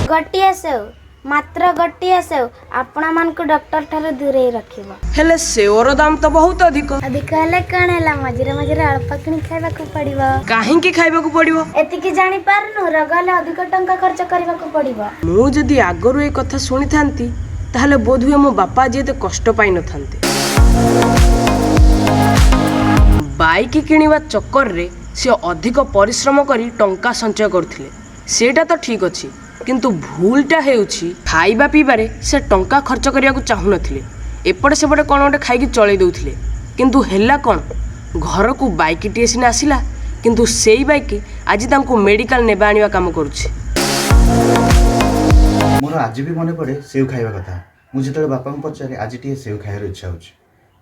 ଗୋଟିଏ ସେଉ, ମାତ୍ର ଗୋଟିଏ ସେଉ ଆପଣମାନଙ୍କୁ ଡକ୍ଟର ଠାରୁ ଦୂରେଇ ରଖିବ। ହେଲେ ସେଓର ଦାମ ତ ବହୁତ ଅଧିକ। ଅଧିକ ହେଲେ କ'ଣ ହେଲା, ମଝିରେ ମଝିରେ ଅଳ୍ପ କିଣି ଖାଇବାକୁ ପଡ଼ିବ। କାହିଁକି ଖାଇବାକୁ ପଡ଼ିବ? ଏତିକି ଜାଣିପାରୁନୁ, ରୋଗ ହେଲେ ଅଧିକ ଟଙ୍କା ଖର୍ଚ୍ଚ କରିବାକୁ ପଡ଼ିବ। ମୁଁ ଯଦି ଆଗରୁ ଏ କଥା ଶୁଣିଥାନ୍ତି, ତାହେଲେ ବୋଧହୁଏ ମୋ ବାପା ଆଜି ଏତେ କଷ୍ଟ ପାଇନଥାନ୍ତେ। ବାଇକ୍ କିଣିବା ଚକ୍କରରେ ସେ ଅଧିକ ପରିଶ୍ରମ କରି ଟଙ୍କା ସଞ୍ଚୟ କରୁଥିଲେ, ସେଇଟା ତ ଠିକ୍ ଅଛି। କିନ୍ତୁ ଭୁଲଟା ହେଉଛି, ଖାଇବା ପିଇବାରେ ସେ ଟଙ୍କା ଖର୍ଚ୍ଚ କରିବାକୁ ଚାହୁଁନଥିଲେ। ଏପଟେ ସେପଟେ କ'ଣ ଗୋଟେ ଖାଇକି ଚଳେଇ ଦେଉଥିଲେ। କିନ୍ତୁ ହେଲା କ'ଣ? ଘରକୁ ବାଇକ୍ଟିଏ ସିନା ଆସିଲା, କିନ୍ତୁ ସେଇ ବାଇକ୍ ଆଜି ତାଙ୍କୁ ମେଡ଼ିକାଲ ନେବା ଆଣିବା କାମ କରୁଛି। ମୋର ଆଜି ବି ମନେ ପଡ଼େ ସେଉ ଖାଇବା କଥା। ମୁଁ ଯେତେବେଳେ ବାପାଙ୍କୁ ପଚାରେ, "ଆଜି ଟିକେ ସେଉ ଖାଇବାର ଇଚ୍ଛା ହେଉଛି,"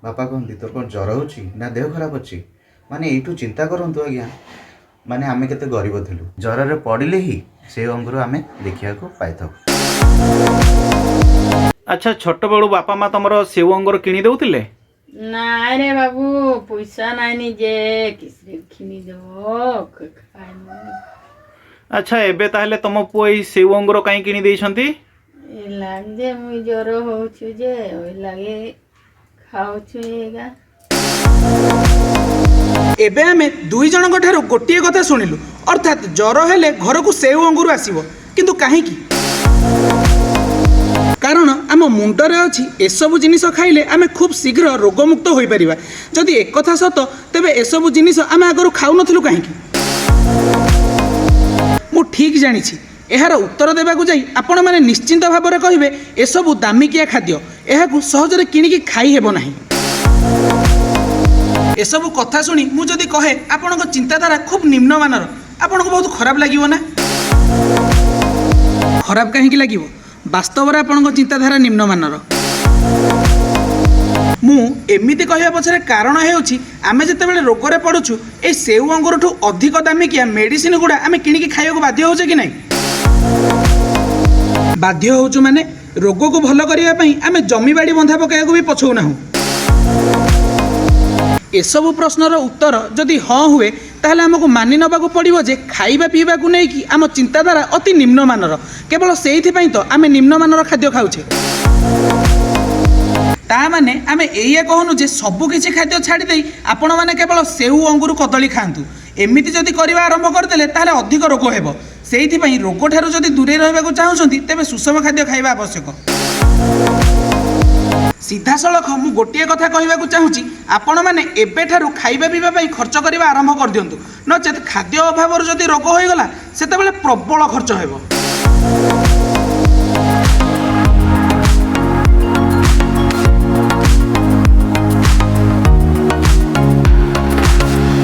ବାପା କହନ୍ତି, "ତୋର କ'ଣ ଜ୍ୱର ହେଉଛି ନା ଦେହ ଖରାପ ଅଛି?" ମାନେ ଏଇଠୁ ଚିନ୍ତା କରନ୍ତୁ ଆଜ୍ଞା, ମାନେ ଆମେ କେତେ ଗରିବ ଥିଲୁ। ଜ୍ୱରରେ ପଡ଼ିଲେ ହିଁ ସେଉ ଅଙ୍ଗୁର ଆମେ ଦେଖିବାକୁ ପାଇଥାଉ। ଆଚ୍ଛା, ଛୋଟବେଳୁ ବାପା ମା ତମର ସେଉ ଅଙ୍ଗୁର କିଣି ଦେଉଥିଲେ? ନାଇଁ ରେ ବାବୁ, ପଇସା ନାଇଁ ଯେ କିସରେ କିଣି ଦେବ ଖାଇମୁ। ଆଚ୍ଛା, ଏବେ ତାହେଲେ ତମ ପୁଅ ଏଇ ସେଉ ଅଙ୍ଗୁର କାହିଁ କିଣି ଦେଇଛନ୍ତି? ଏ ଲାଗି ଯେ ମୁଇଁ ଜ୍ୱର ହଉଛୁ ଯେ, ଓଇ ଲାଗି ଖାଉଛୁ ଏଗା। ଏବେ ଆମେ ଦୁଇ ଜଣଙ୍କ ଠାରୁ ଗୋଟିଏ କଥା ଶୁଣିଲୁ, ଅର୍ଥାତ୍ ଜ୍ୱର ହେଲେ ଘରକୁ ସେଉ ଅଙ୍ଗୁର ଆସିବ। କିନ୍ତୁ କାହିଁକି? କାରଣ ଆମ ମୁଣ୍ଡରେ ଅଛି, ଏସବୁ ଜିନିଷ ଖାଇଲେ ଆମେ ଖୁବ୍ ଶୀଘ୍ର ରୋଗମୁକ୍ତ ହୋଇପାରିବା। ଯଦି ଏକଥା ସତ, ତେବେ ଏସବୁ ଜିନିଷ ଆମେ ଆଗରୁ ଖାଉନଥିଲୁ କାହିଁକି? ମୁଁ ଠିକ୍ ଜାଣିଛି, ଏହାର ଉତ୍ତର ଦେବାକୁ ଯାଇ ଆପଣମାନେ ନିଶ୍ଚିନ୍ତ ଭାବରେ କହିବେ, ଏସବୁ ଦାମିକିଆ ଖାଦ୍ୟ, ଏହାକୁ ସହଜରେ କିଣିକି ଖାଇ ହେବ ନାହିଁ। ଏସବୁ କଥା ଶୁଣି ମୁଁ ଯଦି କହେ ଆପଣଙ୍କ ଚିନ୍ତାଧାରା ଖୁବ୍ ନିମ୍ନମାନର, ଆପଣଙ୍କୁ ବହୁତ ଖରାପ ଲାଗିବ ନା? ଖରାପ କାହିଁକି ଲାଗିବ? ବାସ୍ତବରେ ଆପଣଙ୍କ ଚିନ୍ତାଧାରା ନିମ୍ନମାନର। ମୁଁ ଏମିତି କହିବା ପଛରେ କାରଣ ହେଉଛି, ଆମେ ଯେତେବେଳେ ରୋଗରେ ପଡ଼ୁଛୁ, ଏଇ ସେଉ ଅଙ୍ଗୁରଠୁ ଅଧିକ ଦାମିକିଆ ମେଡ଼ିସିନ ଗୁଡ଼ା ଆମେ କିଣିକି ଖାଇବାକୁ ବାଧ୍ୟ ହେଉଛେ କି ନାହିଁ? ବାଧ୍ୟ ହେଉଛୁ। ମାନେ ରୋଗକୁ ଭଲ କରିବା ପାଇଁ ଆମେ ଜମିବାଡ଼ି ବନ୍ଧା ପକାଇବାକୁ ବି ପଛଉନାହୁଁ। ଏସବୁ ପ୍ରଶ୍ନର ଉତ୍ତର ଯଦି ହଁ ହୁଏ, ତାହେଲେ ଆମକୁ ମାନି ନେବାକୁ ପଡ଼ିବ ଯେ ଖାଇବା ପିଇବାକୁ ନେଇକି ଆମ ଚିନ୍ତାଧାରା ଅତି ନିମ୍ନମାନର। କେବଳ ସେଇଥିପାଇଁ ତ ଆମେ ନିମ୍ନମାନର ଖାଦ୍ୟ ଖାଉଛେ। ତା ମାନେ ଆମେ ଏଇଆ କହୁନୁ ଯେ ସବୁ କିଛି ଖାଦ୍ୟ ଛାଡ଼ି ଦେଇ ଆପଣମାନେ କେବଳ ସେଉ, ଅଙ୍ଗୁର, କଦଳୀ ଖାଆନ୍ତୁ। ଏମିତି ଯଦି କରିବା ଆରମ୍ଭ କରିଦେଲେ, ତାହେଲେ ଅଧିକ ରୋଗ ହେବ। ସେଇଥିପାଇଁ ରୋଗଠାରୁ ଯଦି ଦୂରେଇ ରହିବାକୁ ଚାହୁଁଛନ୍ତି, ତେବେ ସୁଷମ ଖାଦ୍ୟ ଖାଇବା ଆବଶ୍ୟକ। ସିଧାସଳଖ ମୁଁ ଗୋଟିଏ କଥା କହିବାକୁ ଚାହୁଁଛି, ଆପଣମାନେ ଏବେଠାରୁ ଖାଇବା ପିଇବା ପାଇଁ ଖର୍ଚ୍ଚ କରିବା ଆରମ୍ଭ କରିଦିଅନ୍ତୁ। ନଚେତ୍ ଖାଦ୍ୟ ଅଭାବରୁ ଯଦି ରୋଗ ହୋଇଗଲା, ସେତେବେଳେ ପ୍ରବଳ ଖର୍ଚ୍ଚ ହେବ।